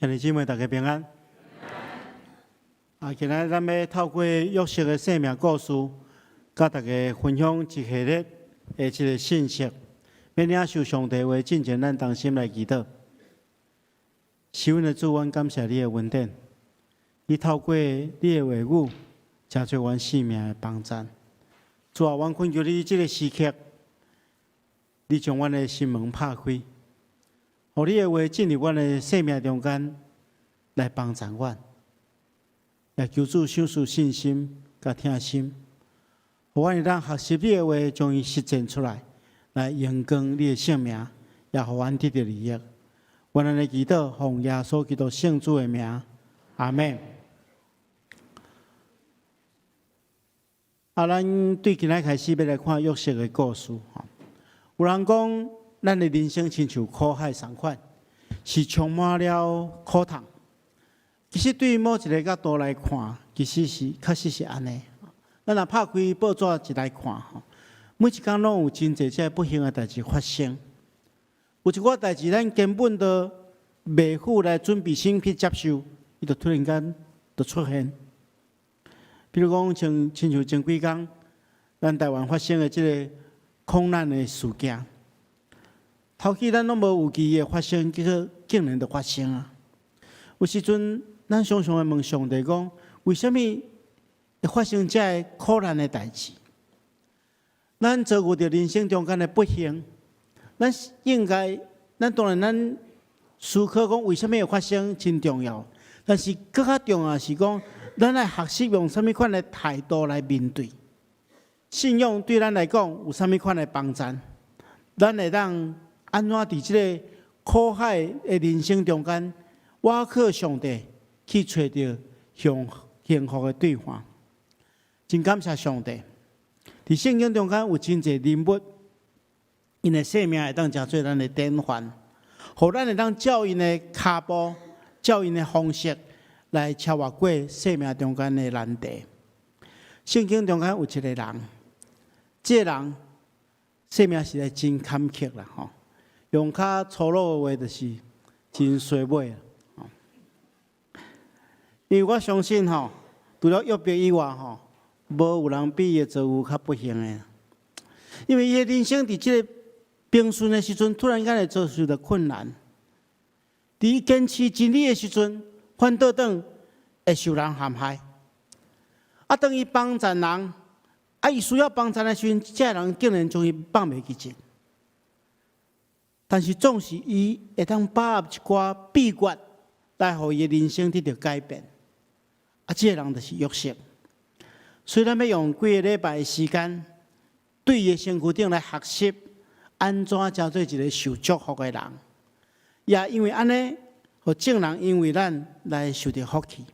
兄弟姊妹，大家平安。啊，今仔日咱欲透過約瑟的生命故事，佮大家分享一系列的這个信息。欲領受上帝話進前，咱同心來祈禱。是阮的主，阮感謝你的恩典。你透過你的話語，成做阮生命的幫贊。主啊，阮懇求你這个時刻，你將阮的心門拍開，予你的話進入阮的生命中間，來幫贊阮。也求主賞賜信心佮疼心，予阮會當學習你的話，將伊實踐出來，來榮光你的聖名，也予阮得著利益。阮按呢祈禱，奉耶穌基督聖主的名，阿們。啊，咱對今仔開始欲來看約瑟的故事。有人講，咱的人生親像苦海仝款，是充滿了苦痛。其實對某一个角度來看，其實是確實是按呢。咱若拍開報紙一來看，吼，每一工攏有真濟這不幸的代誌發生。有一寡代誌，咱根本都未赴來準備心去接受，伊就突然間就出現。比如講，像親像前幾工，咱台灣發生的這个空難的事件，頭起咱攏無預期會發生，結果竟然就發生啊！有時陣，咱常常會問上帝講：為啥物會發生這个苦難的代誌？咱遭遇著人生中間的不幸，咱應該，咱當然咱思考講為啥物會發生真重要，但是閣較重要是講，咱愛學習用啥物款的態度來面對。信仰對咱來講有啥物款的幫贊？咱會當按怎佇這个苦海的人生中間，倚靠上帝去揣著向幸福的對岸。真感謝上帝，佇聖經中間有真濟人物，𪜶的生命會當成做咱的典範，予咱會當照𪜶的跤步，照𪜶的方式來超越過生命中間的難題。聖經中間有一个人，這个人生命實在真坎坷啦，吼！用較粗魯的話，就是真衰尾啊！因為我相信吼，除了約伯以外吼，無有人比伊的遭遇較不幸的。因為伊的人生佇這个平順的時陣，突然間會遭受著困難；佇伊堅持真理的時陣，反倒轉會受人陷害。啊，當伊幫贊人，啊，伊需要幫贊的時陣，這个人竟然將伊放袂記得。但是總是伊會當把握一寡秘訣，來予伊的人生得著改變。啊，這个人就是約瑟。所以咱欲用幾个禮拜的時間，對伊的身軀頂來學習，按怎成做一个受祝福的人。也因為按呢，予眾人因為咱來受著福氣。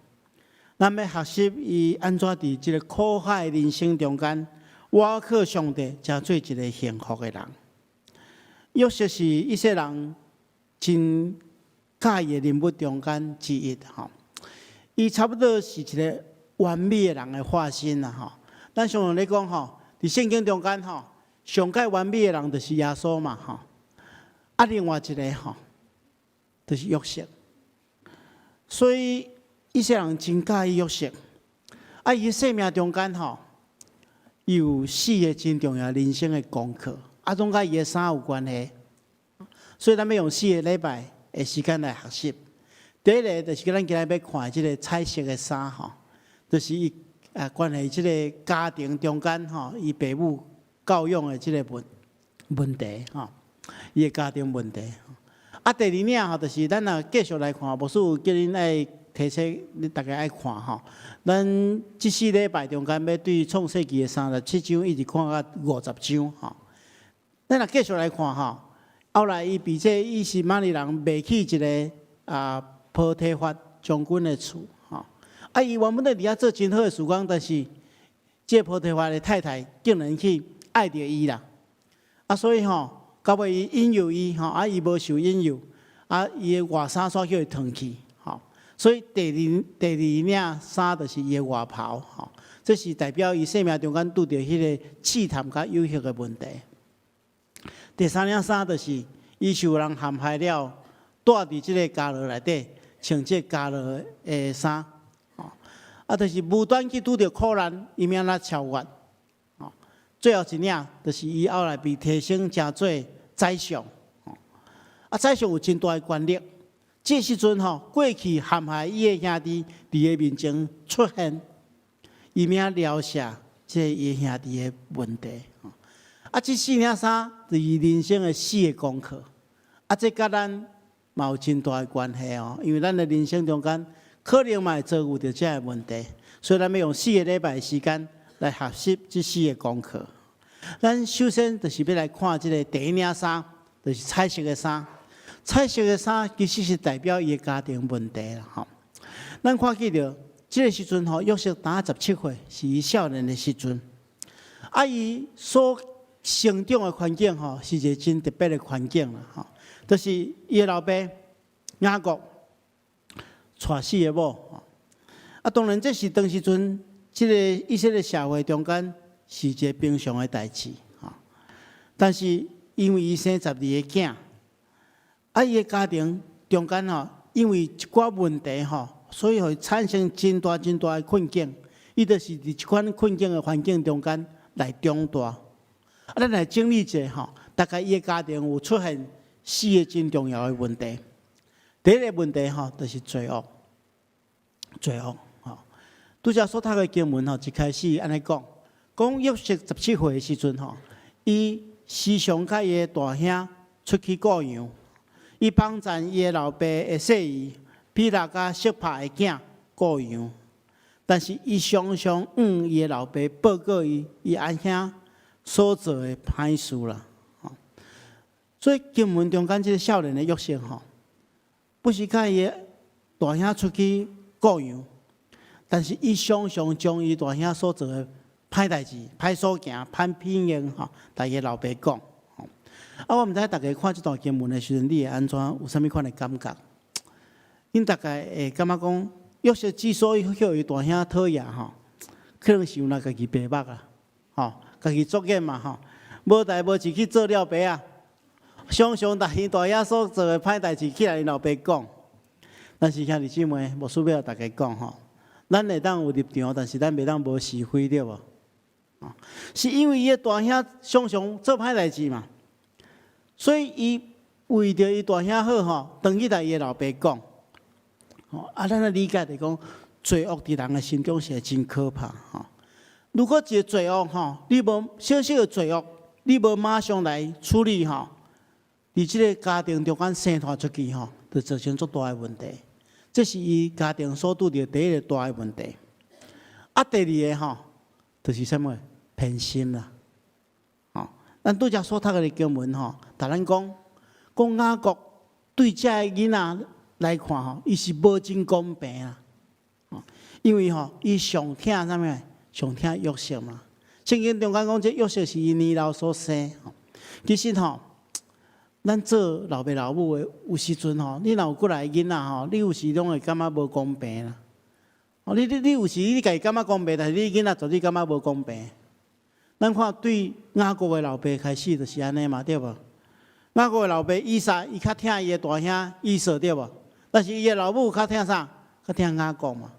咱欲學習伊按怎佇這个苦海人生中間，倚靠上帝，成做一个幸福的人。約瑟是以色列人真佮意的人物中間之一，吼。伊差不多是一个完美的人的化身啦，吼。咱常常咧講吼，佇聖經中間吼，上蓋完美的人就是耶穌嘛，吼。啊，另外一个吼，就是約瑟。所以以色列人真佮意約瑟。啊，伊的生命中間吼，伊有四个真重要人生的功課。啊，攏佮伊的衫有關係，所以咱欲用四个禮拜的時間來學習。第一个就是咱今仔欲看的這个彩色的衫吼，就是伊啊關係這个家庭中間吼，伊爸母教養的這个問問題吼，伊的家庭問題。啊，第二領吼，就是咱若繼續來看，牧師有叫恁愛提醒恁逐家愛看吼。咱這四禮拜中間欲對創世記的37章一直看到50章吼。咱若繼續來看吼，後來伊被這以實瑪利人賣去一个啊波提乏將軍的厝吼。啊，伊原本咧佇遐做真好的事工，但是這波提乏的太太竟然去愛著伊啦。啊，所以吼，到尾伊引誘伊吼，啊，伊無受引誘，啊，伊的外衫煞予伊脫去吼。所以第二領衫就是伊的外袍吼，這是代表伊生命中間拄著彼个試探佮誘惑的問題。第三領衫就是伊受人陷害了，蹛佇這个監牢內底，穿這個加羅的衫，啊，就是無端去拄著苦難，伊免來超越。最後一領就是伊後來被提升成做宰相。啊，宰相有真大的權力。這時陣吼，過去陷害伊的兄弟佇伊面前出現，伊免療赦這伊兄弟的問題。啊，這四領衫就是伊人生的四個功課。啊，這佮咱嘛有真大的關係哦，因為咱的人生中間可能嘛會遭遇著這个問題，所以咱欲用四個禮拜的時間來學習這四個功課。咱首先就是欲來看這个第一領衫，就是彩色的衫。彩色的衫其實是代表伊的家庭問題啦，吼。咱看見著這个時陣吼，約瑟當17歲，是伊少年的時陣。啊，伊所成長的環境吼，是一个真特別的環境啦，吼。就是伊的老爸雅各娶四个某，啊，當然這是當時陣這个以色列社會中間是一个平常的代誌，吼。但是因為伊生12個囝。啊！伊的家庭中間吼，因為一寡問題吼，所以會產生真大真大的困境。伊就是佇這款困境的環境中間來長大。啊，咱來整理一下吼，大概伊的家庭有出現四個真重要的問題。第一個問題吼，就是罪惡。罪惡吼，拄才所讀的經文吼，一開始按呢講，講約瑟17歲的時陣吼，伊時常佮伊的大兄出去顧羊。伊幫贊伊的老爸的細姨比拉佮悉帕的囝顧羊，但是伊常常向伊的老爸報告伊伊阿兄所做的歹事啦。所以經文中間這个少年的約瑟吼，不時佮伊的大兄出去顧羊，但是伊常常將伊大兄所做的歹代誌、歹所行、歹品行吼，共伊老爸講。啊，我毋知逐家看這段經文的時陣，你會按怎有啥物款的感覺？恁大概會感覺講，約瑟之所以予伊大兄討厭吼，可能是因為家己白目啊，吼，家己作孽嘛吼，無代無誌去做了爸啊，常常共伊大兄所做的歹代誌去共𪜶老爸講。但是兄弟姊妹，牧師欲共大家講吼，咱會當有立場，但是咱袂當無是非，對無？是因為伊的大兄常常做歹代誌嘛。所以伊為著伊大兄好吼，轉去共伊的老爸講，吼啊，咱來理解就講，罪惡佇人的心中是會真可怕吼。如果一个罪惡吼，你無小小的罪惡，你無馬上來處理吼，佇這个家庭中間生湠出去吼，就造成足大的問題。這是伊家庭所拄著第一个大的問題。啊，第二个吼，就是啥物？偏心啦。咱拄才所讀的經文吼，共咱講，講雅各對這个囡仔來看吼，伊是無真公平啊！因為吼，伊上疼啥物？上疼約瑟嘛。聖經中間講，這約瑟是伊年老所生。其實吼，咱做老爸老母的，有時陣吼，你若有幾若个囡仔吼，你有時攏會感覺無公平啦。哦，你有時你家己感覺公平，但是你囡仔絕對感覺無公平。咱看對雅各的老爸開始就是按呢嘛，對無？雅各的老爸以撒，伊較疼伊的大兄以掃，對無？但是伊的老母較疼啥？較疼雅各嘛，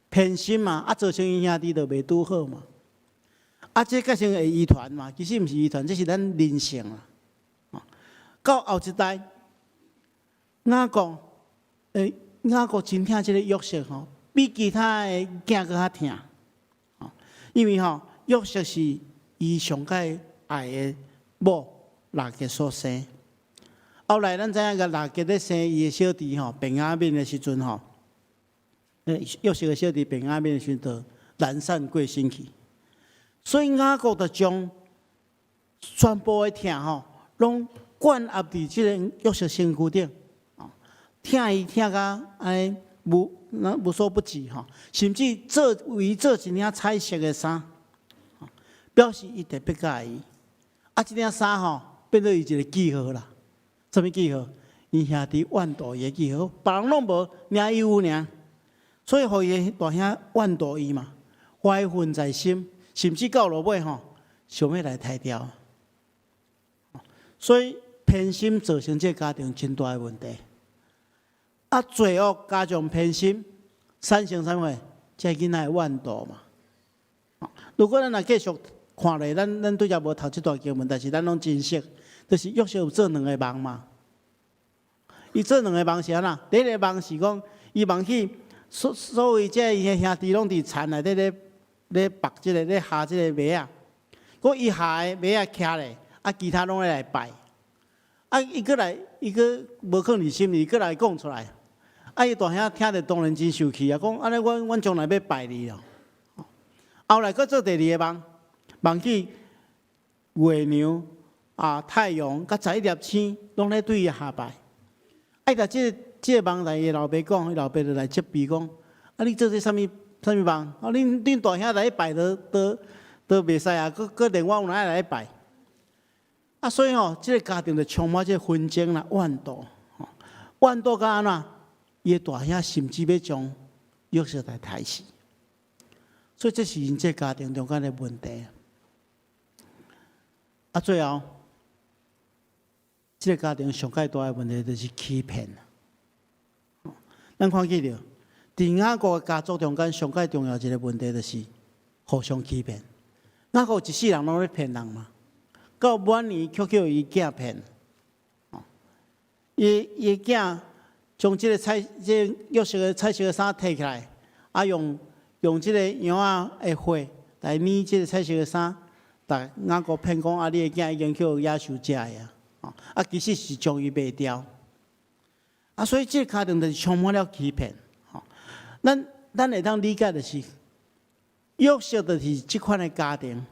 偏心嘛，啊，造成𪜶兄弟就袂拄好嘛。啊，這個成會遺傳嘛，其實毋是遺傳，這是咱人性啦。到後一代，雅各，雅各真疼這个約瑟吼，比其他的囝閣較疼。因為吼，約瑟是伊上蓋愛的某拉結所生。後來咱知影個拉結咧生伊的小弟吼，便雅憫的時陣吼，約瑟的小弟便雅憫的時陣，就難產過身去。所以雅各就將全部的疼吼，攏灌壓佇這个約瑟身軀頂，疼伊疼甲按呢無所不至吼，甚至做為伊做一領彩色的衫，表示伊特別佮意伊。啊，這領衫吼變做伊一个記號啦。啥物記號？𪜶兄弟怨妒伊的記號，別人攏無，爾伊有爾，所以予伊的大兄怨妒伊嘛，懷恨在心，甚至到落尾吼，想欲來刣掉。所以偏心造成這个家庭真大的問題。啊，罪惡加上偏心，產生啥物？這个囡仔的怨妒嘛。如果咱若繼續看落，咱對遮無讀這段經文，但是咱攏真熟，就是約瑟有做兩个夢嘛。伊做兩个夢是按怎？第一个夢是講，伊夢去所謂這伊的兄弟攏佇田內底咧縛這个咧下這个糜仔，閣伊下的糜仔徛咧，啊，其他攏咧來拜。啊，伊閣來，伊閣無囥佇心裡，閣來講出來。啊，伊大兄聽著當然真受氣啊，講按呢，阮將來欲拜你哦。後來閣做第二个夢，夢去月娘啊、太陽佮11粒星攏咧對伊下拜。啊，伊這個這個夢來伊老爸講，伊老爸就來責備講：啊，你做這啥物啥物夢？啊，恁大兄來拜都袂使啊，閣連我有哪會來拜？啊，所以吼，這個家庭就充滿這個紛爭啦、怨妒，吼，怨妒到按怎？伊的大兄甚至欲將約瑟來刣死，所以這是𪜶這個家庭中間的問題。啊，最後，這個家庭上蓋大的問題就是欺騙。咱看見著，佇雅各的家族中間上蓋重要一個問題就是互相欺騙。雅各一世人攏咧騙人嘛，到晚年卻予伊囝騙。伊的囝將這個彩這個約瑟的彩色的衫提起來，啊用這個羊仔的血來染這個彩色的衫，共雅各騙講啊，你的囝已經予野獸食的啊，啊其實是將伊賣掉。啊，所以這個家庭就是充滿了欺騙。吼，咱會當理解就是，約瑟就是這款的家庭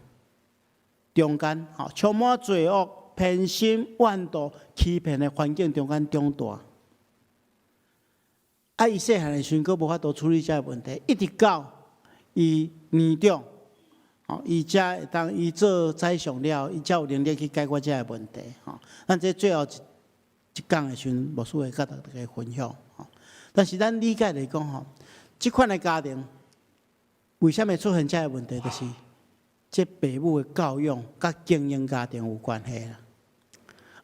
中間，吼，充滿罪惡、偏心、怨妒、欺騙的環境中間長大。啊，伊細漢的時陣，閣無法度處理這个問題，一直到伊年長，吼，伊才會當伊做宰相了，伊才有能力去解決這个問題。吼，咱這最後一講的時陣，牧師會佮大家分享。吼，但是咱理解來講，吼，這款的家庭為啥物出現這个問題？就是這爸母的教養佮經營家庭有關係啦。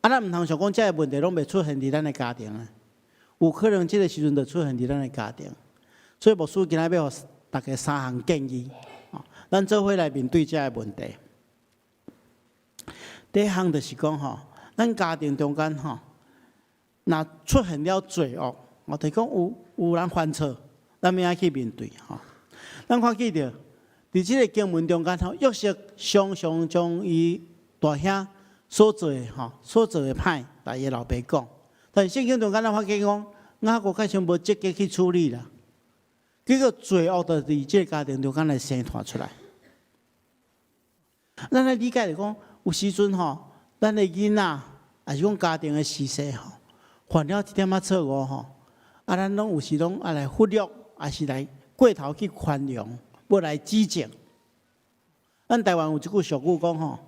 啊，咱毋通想講這个問題攏袂出現佇咱的家庭啊。有可能這个時陣就出現佇咱的家庭，所以牧師今仔欲予大家三項建議，咱做伙來面對這个問題。第一項就是講吼，咱家庭中間吼，若出現了罪惡，我就是講有人犯錯，咱欲按怎去面對吼。咱看見著，佇這个經文中間吼，約瑟常常將伊大兄所做的吼，所做的歹，來伊老爸講。但是聖經中間咱發現講，雅各較像無積極去處理啦，結果罪惡就佇這個家庭中間來生湠出來。咱來理解來講，有時陣吼，咱的囡仔，抑是講家庭的時勢吼，犯了一點仔錯誤吼，啊，咱攏有時攏愛來忽略，抑是來過頭去寬容，無來指正。咱台灣有一句俗語講吼，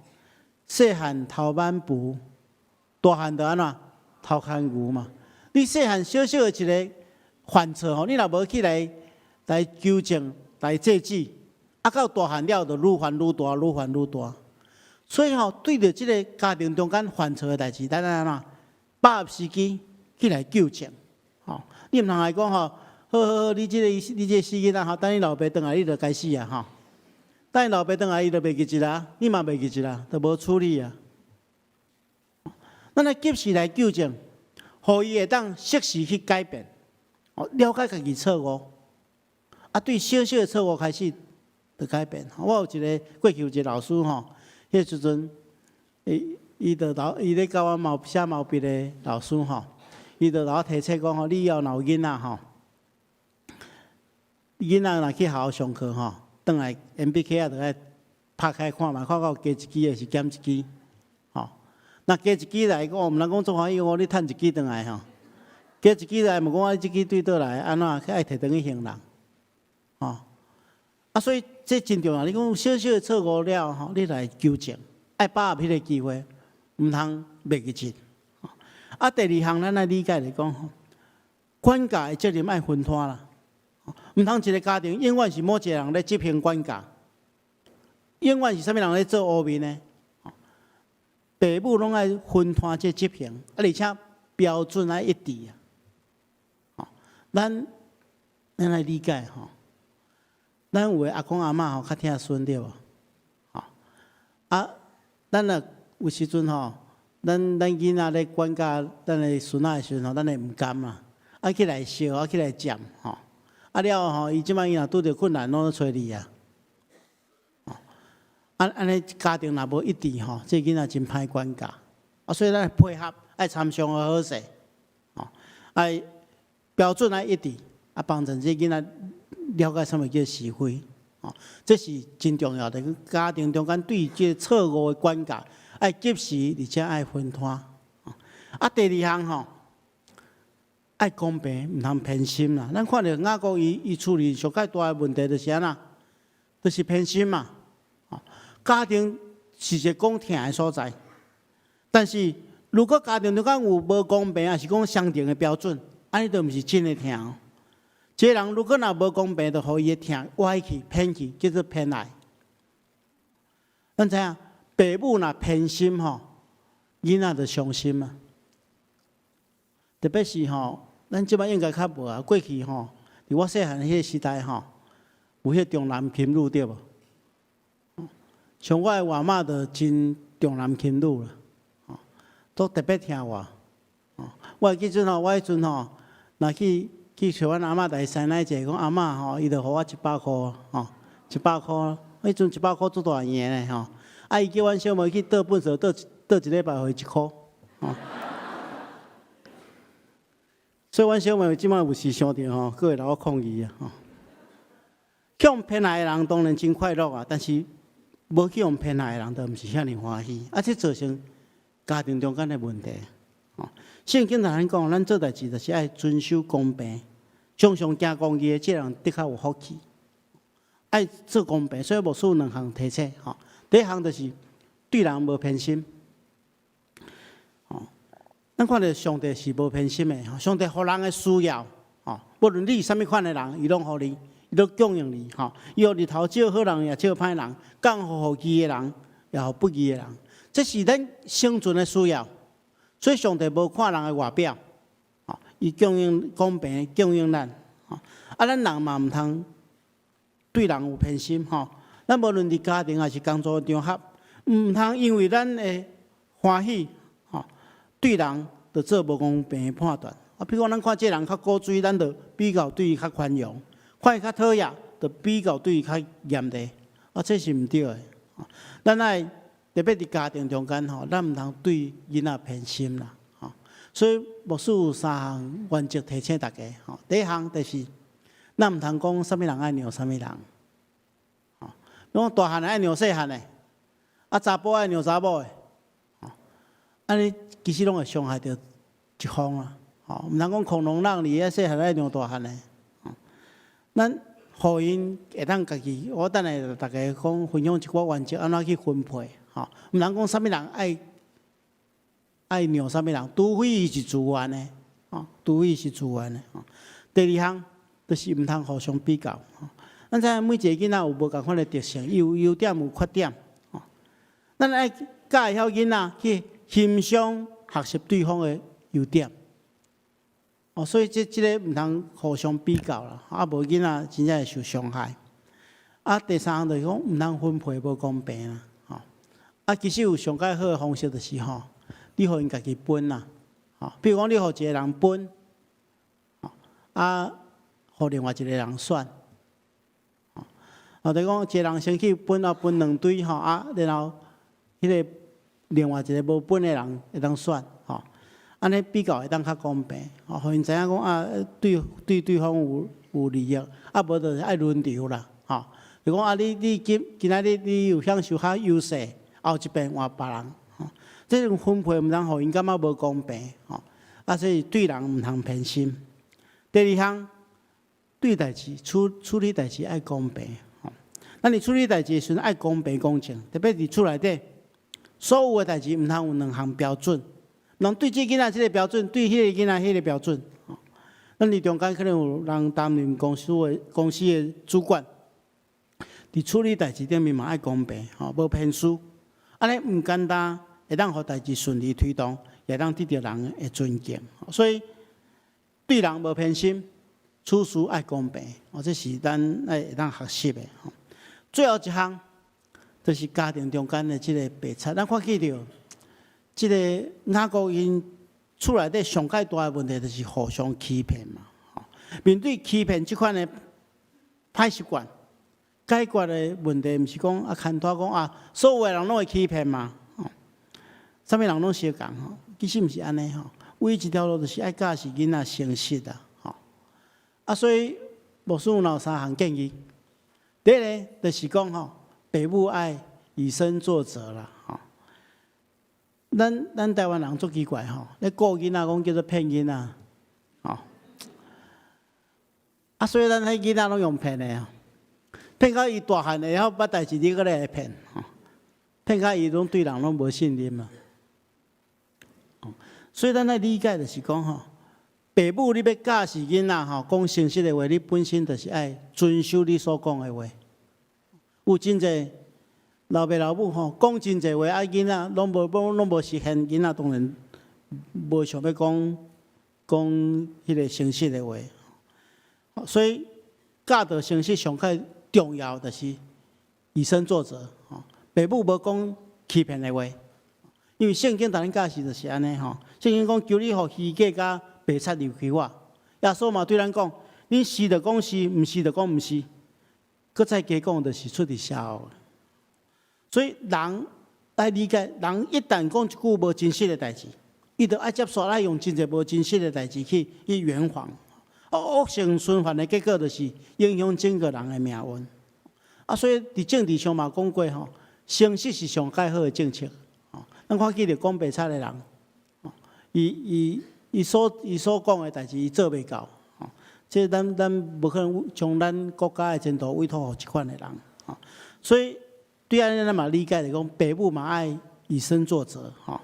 細漢偷挽匏，大漢就按怎？偷牽牛嘛。你細漢小小的一个犯錯吼，你若無去來糾正、來制止，啊，到大漢了就愈犯愈大，愈犯愈大。所以吼，對著這个家庭中間犯錯的代誌，咱按怎把握時機去來糾正。吼，你毋通來講吼，好好好，你這個死囡仔吼，等你老爸轉來，你就該死啊吼。等伊老爸轉來，伊就袂記得啊，你嘛袂記得啊，就無處理啊。咱愛及時來糾正，予伊會當適時去改變，哦，了解家己錯誤，啊，對小小的錯誤開始就改變。我有一个過去有一个老師吼，彼時陣，伊咧教阮毛寫毛筆的老師吼，伊就共我提醒講吼，你以後若有囡仔吼，囡仔若去學校上課吼，轉來鉛筆盒仔就愛拍開看覓，看有加一支抑是減一支，吼。若加一支來講，毋通講足歡喜，講你趁一支轉來吼。加一支來，嘛講啊，這支對佗來，按怎愛提轉去還人，吼。啊，所以這真重要。你講小小的錯誤了吼，你來糾正，愛把握彼個機會，毋通袂記得。啊，第二項咱愛理解來講吼，管教的責任愛分攤啦。毋通一个家庭永遠是某一個人咧執行管教，永遠是啥物人咧做烏面的？爸母攏愛分攤這執行，啊，而且標準愛一致啊。咱來理解吼，咱有的阿公阿嬤吼較疼孫對無？吼啊，咱若有時陣吼，咱囡仔咧管教咱的孫仔的時陣吼，咱會毋甘啦，啊起來相，啊起來占吼，啊了後吼，伊這擺伊若拄著困難，攏揣你啊。啊，按呢家庭若無一致吼，這囡仔真歹管教。啊，所以咱配合愛參詳好勢，吼，愛標準愛一致，啊，幫助這囡仔了解啥物叫是非，吼，這是真重要的。家庭中間對這個錯誤的管教，愛及時而且愛分攤。啊，第二項吼，愛公平，毋通偏心啦。咱看著雅各伊處理上蓋大的問題就是按怎，就是偏心嘛。家庭是一個講疼的所在，但是如果家庭中間有無公平，抑是講相同的標準，按呢就毋是真的疼。這個人如果若無公平，就予伊的疼歪去、偏去，叫做偏愛。咱知影，爸母若偏心吼，囡仔就傷心啊。特別是吼，咱這擺應該較無啊。過去吼，佇我細漢彼個時代吼，有彼個重男輕女對無？像我的外媽就真重男輕女啦，吼，都特別疼我。我會記陣吼，我彼陣吼，若去揣阮阿嬤來師奶者，講阿嬤吼，伊就予我一百箍，吼，一百箍，彼陣一百箍足大圓咧吼。啊，伊叫阮小妹去倒糞埽，倒倒一禮拜，予伊一箍，吼。所以阮小妹這擺有時想著吼，閣會來我抗議啊，吼。去予偏愛的人當然真快樂啊，但是無去予偏愛的人，就毋是遐爾歡喜，啊，這造成家庭中間的問題。吼，聖經來講，咱做代誌就是愛遵守公平，常常行公義的這人的確有福氣。愛做公平，所以牧師有兩項提醒。吼，第一項就是對人無偏心。吼，咱看著上帝是無偏心的，上帝予人的需要，吼，無論你是啥物款的人，伊攏予你。伊都供應你，吼！伊予日頭照好人，也照歹人；降雨予義的人，也予不義的人。這是咱生存的需要。所以上帝無看人的外表，吼！伊供應公平，供應咱，吼！啊，咱人嘛毋通對人有偏心，吼！咱無論佇家庭抑是工作場合，毋通因為咱的歡喜，吼，對人就做無公平的判斷。啊，比如講，咱看這人較古錐，咱就比較對伊較寬容。看伊較討厭，就比較對伊較嚴厲，啊，這是毋對的。咱愛特別佇家庭中間吼，咱毋通對囡仔偏心啦，吼。所以牧師有三項原則提醒大家，吼。第一項就是，咱毋通講啥物人愛讓啥物人，吼。講大漢的愛讓細漢的，啊，查埔愛讓查某的，吼。按呢其實攏會傷害著一方啦，吼。毋通講孔融讓梨，啊，細漢愛讓大漢的。咱予𪜶會當家己，我等下大家講分享一寡原則，按怎去分配，吼，毋通講啥物人愛讓啥物人，除非伊是自願的，吼，除非是自願的。吼。第二項就是毋通互相比較，吼。咱知影每一個囡仔有無仝款的特性，伊有優點有缺點，吼。咱愛教會曉囡仔去欣賞、學習對方的優點。哦，所以這個毋通互相比較啦，啊無囡仔真正會受傷害。啊，第三項就是講毋通分配無公平啦，吼。啊，其實有上蓋好的方式就是吼，你予𪜶家己分啦，吼。比如講，你予一個人分，吼，啊，予另外一個人選，吼。啊，就講一個人先去分啊，分兩堆吼，啊，然後彼個另外一個無分的人會當選，吼。按呢比較會當較公平，吼，予𪜶知影講啊，對方有利益，啊，無就是愛輪流啦，吼。就講啊，你今仔日你有享受較優勢，後一遍換別人，吼。這種分配毋通予𪜶感覺無公平，吼。啊，所以對人毋通偏心。第二項，對代誌處理代誌愛公平，吼。咱佇處理代誌的時陣愛公平公正，特別佇厝內底，所有的代誌毋通有兩項標準。人對這囡仔這個標準，對彼個囡仔彼個標準。咱佇中間可能有人擔任公司的主管，佇處理代誌頂面嘛愛公平，吼，無偏私。按呢毋簡單，會當予代誌順利推動，也會當得著人的尊敬。所以對人無偏心，處事愛公平，哦，這是咱愛會當學習的。吼，最後一項就是家庭中間的這个白賊，咱看見著這个雅各𪜶厝內底上蓋大的問題就是互相欺騙嘛。吼，面對欺騙這款的歹習慣，解決的問題，毋是講啊，牽拖講啊，所有的人攏會欺騙嘛？吼，啥物人攏相仝吼，其實毋是按呢吼。唯一一條路就是愛教示囡仔誠實啊，吼。啊，所以牧師有三項建議。第一个就是講吼，爸母愛以身作則啦，吼。咱台灣人足奇怪吼，咧顧囡仔講叫做騙囡仔，吼。啊，所以咱彼囡仔攏用騙的，騙到伊大漢會曉捌代誌，你閣來騙，吼。騙到伊攏對人攏無信任啊。所以咱愛理解就是講吼，爸母你欲教示囡仔吼，講誠實的話，你本身就是愛遵守你所講的話。有真濟老爸老母吼，講真濟話，啊囡仔攏無實現，囡仔當然無想欲講講彼个誠實的話。所以教導誠實上較重要就是以身作則。吼，爸母無講欺騙的話，因為聖經逐咱教示就是按呢吼。聖經講求你予虛假佮白賊離開我。耶穌嘛對咱講，你是就講是，毋是就講毋是。閣再加講，就是出佇邪惡。所以人愛理解，人一旦講一句無真實的代誌，伊就愛接受愛用真濟無真實的代誌去圓謊。惡性循環的結果就是影響整個人的命運。啊，所以佇政治上嘛講過吼，誠實是上蓋好的政策。吼，咱看見著講白賊的人，伊所講的代誌，伊做袂到。吼，這咱無可能將咱國家的前途委託予這款的人。吼，所以對按呢，咱嘛理解就講，爸母嘛愛以身作則。吼，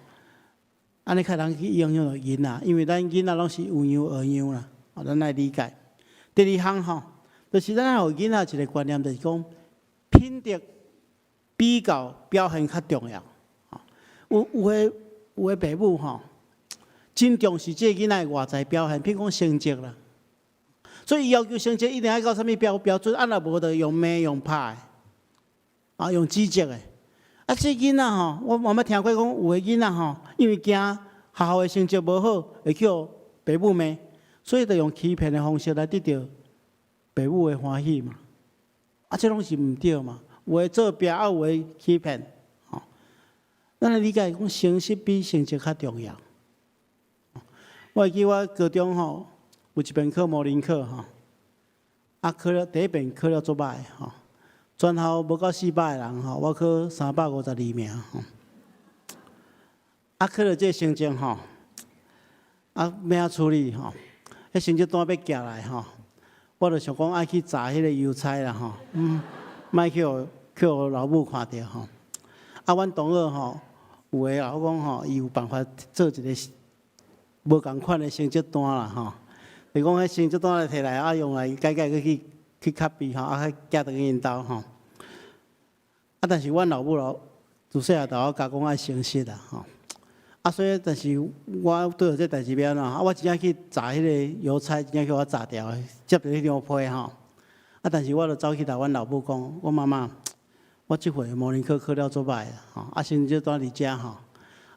按呢較通去影響著囡仔，因為咱囡仔攏是有樣學樣啦。咱愛理解。第二項吼，就是咱愛予囡仔一个觀念，就是講品德比較表現較重要。有的爸母吼，真重視這个囡仔的外在表現，譬如講成績啦。所以伊要求成績一定愛到啥物標準，啊若無就用罵用拍的，啊用指責的。啊，這囡仔吼，我捌聽過講，有的囡仔吼，因為驚學校的成績無好，會去予爸母罵，所以就用欺騙的方式來得著爸母的歡喜嘛。啊，這攏是毋對嘛。有的作弊，啊有的欺騙，吼。咱來理解講，誠實比成績較重要。我會記我高中吼，有一遍考模擬考吼，啊考了第一遍考了足䆀吼，全校無到400个人吼，我考352名吼。啊，考著這个成績吼，啊欲按怎處理吼？彼成績單欲寄來吼，我就想講愛去砸彼个郵差啦吼，莫去予老母看著吼。啊，阮同學吼，有的啊，我講吼，伊有辦法做一个無仝款的成績單啦吼。就講彼成績單來提來，啊用來改改閣去 copy 吼，啊寄轉去𪜶兜吼。啊，但是阮老母咯，自細漢就我教講愛誠實啦吼。啊，所以但是我對著這代誌欲按怎？啊，我真正去砸彼个郵差，真正去予我砸著，接著彼張批吼。啊，但是我就走去共阮老母講，我媽媽，我這回模擬考考了足䆀啦，吼，啊成績單佇遮吼，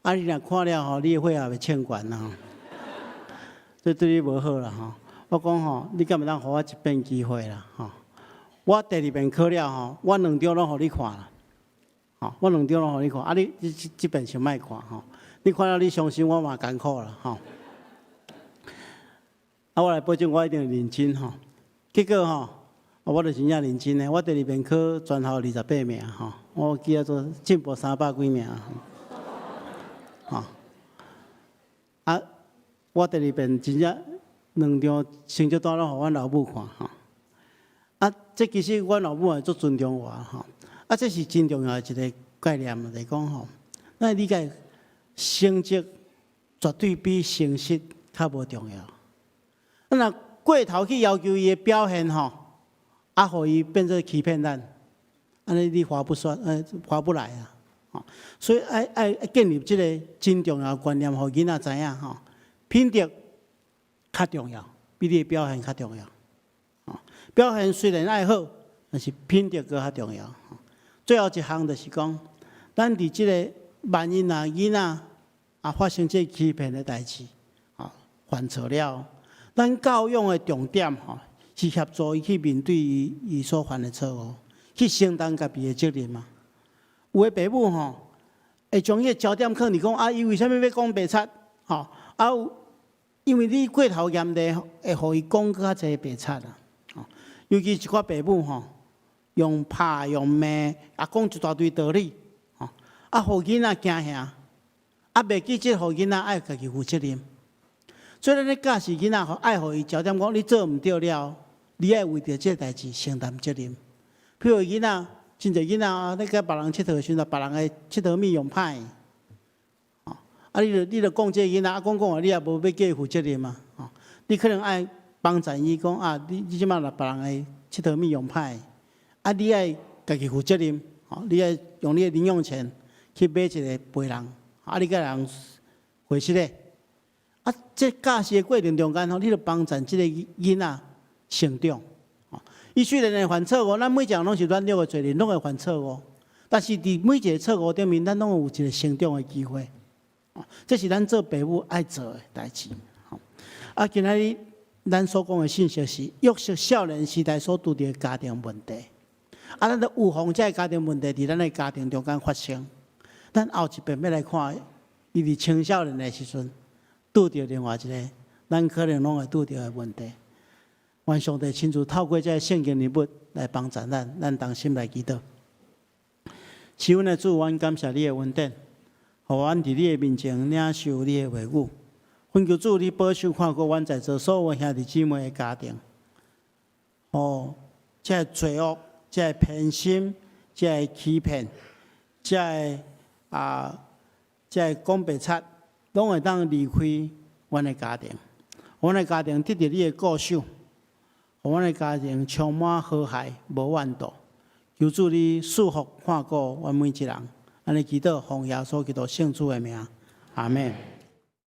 啊你若看了吼，你的血壓會衝懸啦吼，這對你無好啦吼。我講吼，你敢會當予我一遍機會啦吼？我第二遍考了吼，我兩張攏予你看啦，吼，我兩張攏予你看，啊你這遍先莫看吼，你看了你傷心，我嘛艱苦啦吼。啊，我來保證我一定認真吼。結果吼，我就真正認真的，我第二遍考全校28名吼，我記得做進步三百幾名。吼，啊，我第二遍真正兩張成績單攏予阮老母看吼。啊，這其實阮老母也足尊重我吼。啊，這是真重要的一个概念，就是講吼，咱理解成績絕對比誠實較無重要。啊，若過頭去要求伊的表現吼，啊，予伊變做欺騙咱，按呢你划不算，划不來啊！吼，所以愛建立這个真重要的觀念，予囡仔知影吼，品德較重要，比你的表現較重要。表現雖然愛好，但是品德閣較重要。最後一項就是講，咱佇這个萬一若囡仔啊發生這个欺騙的代誌，吼犯錯了，咱教養的重點吼是協助伊去面對伊伊所犯的錯誤，去承擔家己的責任嘛。有的爸母吼，會將伊的焦點放佇講啊，伊為啥物欲講白賊？吼啊有，因為你過頭嚴厲，會予伊講閣較濟白賊啊。吼，尤其一寡爸母吼，用拍用罵，啊講一大堆道理，吼啊，予囡仔驚嚇，啊袂記得予囡仔愛家己負責任。所以咱咧教示囡仔，愛予伊焦點講，你做毋對了，你愛為著這个代誌承擔責任。譬如囡仔，真濟囡仔啊，咧佮別人𨑨迌的時陣，別人的𨑨迌物用歹，吼，啊，你著講這个囡仔，啊，講講啊，你也無欲叫伊負責任嘛，吼，你可能愛幫贊伊講啊，你這擺若別人的𨑨迌物用歹，啊，你愛家己負責任，吼，你愛用你的零用錢去買一个陪人，啊，你共人回失咧，啊，這教示的過程中間吼，你著幫贊這个囡仔成長。伊雖然會犯錯誤，咱每一個人攏是軟弱的罪人，攏會犯錯誤。但是佇每一个錯誤頂面，咱攏有一個成長的機會。這是咱做爸母愛做的代誌。啊，今仔日咱所講的信息是約瑟少年時代所拄著的家庭問題。啊，咱著預防這个家庭問題佇咱的家庭中間發生。咱後一遍欲來看，伊佇青少年的時陣拄著另外一个，咱可能攏會拄著的問題。願上帝親自透過這个聖經人物來幫助咱，咱同心來祈禱。賜阮的主，阮感謝你的恩典，予阮佇你的面前領受你的話語。懇求主，你保守看顧阮在座所有兄弟姊妹的家庭。哦，這个罪惡、這个偏心、這个欺騙、這个啊，這个講白賊，攏會當離開阮的家庭。阮的家庭得著你的顧守，予阮的家庭充滿和諧，無怨妒。求主你賜福看顧阮每一人，按呢祈禱，奉耶穌基督聖主的名，阿門。